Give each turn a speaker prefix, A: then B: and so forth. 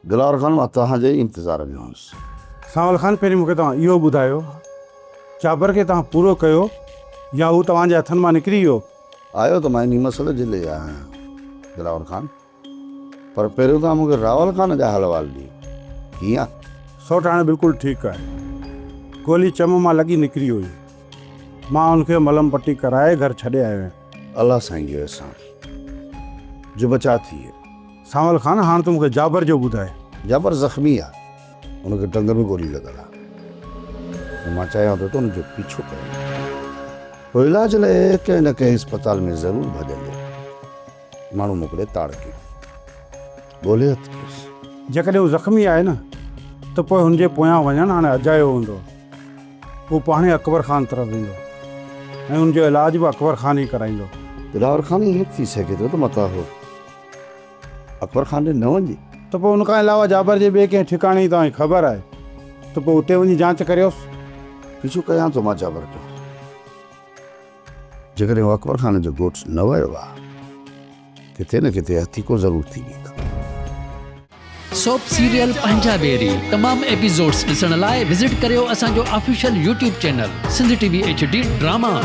A: دلاور خان مان توهان جي ئي انتظار ۾ هئس.
B: سانول خان پهرين مون کي توهان اهو ٻڌايو جابر کي توهان پورو ڪيو يا هو توهان جي هٿن مان نڪري ويو؟
A: آيو ته مان انهي مسئلي جي لئي آيو آهيان دلاور خان پر پهريون توهان مون کي راول خان جا حال احوال ڏيو ڪيئن آ؟
B: سوٽ هاڻي بلڪل ٺيڪ آهي گولي چم مان لڳي نڪري هئي مان ان کي ملم پٽي ڪرائي گهر ڇڏي آيو آهيان.
A: الله سائين جو احسان جو بچاء ٿي ويو.
B: سانول خان هاڻ تون مون کي جابر جو ٻڌاء.
A: جابر زخمي آ، ان کي ٽنگ ۾ گولي لڳل آ ۽ مان چاهيان ٿو ته ان جو پيڇو ڪيان. هو علاج لاء ڪنهن نه ڪنهن اسپتال ۾ ضرور ڀڄندو. ماڻهو موڪلي تاڙ ڪيو. ڳولي هٿ ڪيس.
B: جيڪڏهن هو زخمي آهي نه ته پوء هن جي پويان وڃڻ هاڻي اجايو هوندو. هو پاڻهي اڪبر خان طرف ويندو ۽ ان جو علاج به اڪبر خان ئي ڪرائيندو.
A: دلاور خان ائين ٿي سگهي ٿو ته متان هو اڪبر خان ڏي نه وڃي.
B: ته پوء ان کان علاوه جابر جي ٻئي ڪنهن ٺڪاڻي جي توهان کي خبر آهي ته پوء اتي وڃي جانچ ڪريوس.
A: پيڇو ڪيان ٿو مان جابر جو. جيڪڏهن هو اڪبر خان جو ڳوٺ نه ويو آ ڪٿي نه ڪٿي هٿيڪو ضرور ٿي ويندو.
C: سوپ سيريل پنهنجا ويري تمام ايپيسوڊس ڏسڻ لاء وزٽ ڪريو اسان جو official YouTube channel Sindh T V H D drama.